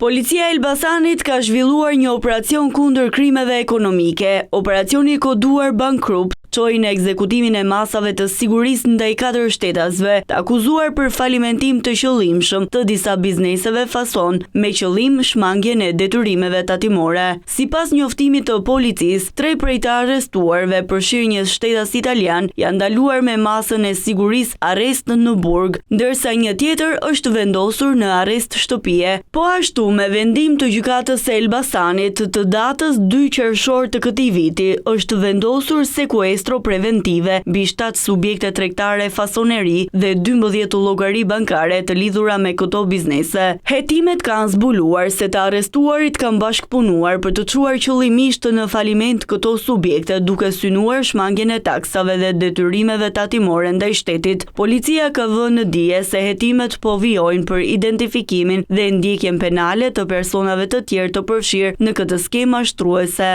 Policia e Elbasanit ka zhvilluar një operacion kundër krimeve ekonomike. Operacioni i koduar Bankrupt çoi në ekzekutimin e masave të sigurisë ndaj katër shtetasve, të akuzuar për falimentim të qëllimshëm të disa bizneseve fason, me qëllim shmangien e detyrimeve tatimore. Sipas njoftimit të policisë, tre prej të arrestuarve, përfshirë një shtetas italian, janë ndaluar me masën e sigurisë arrest në burg, ndërsa një tjetër është vendosur në arrest shtëpie. Po ashtu, me vendim të Gjykatës së Elbasanit, të datës dy qershor të këtij viti, është vendosur sekuestro preventive mbi shtatë subjekte tregtare fasoneri dhe 12 llogari bankare të lidhura me këto biznese. Hetimet kanë zbuluar se të arrestuarit kanë bashkëpunuar për të çuar qëllimisht në faliment këto subjekte duke synuar shmangien e taksave dhe detyrimeve tatimore ndaj shtetit. Policia ka vënë në dije se hetimet po vijojnë për identifikimin dhe ndjekjen penale të personave të tjerë të përfshirë në këtë skemë mashtruese.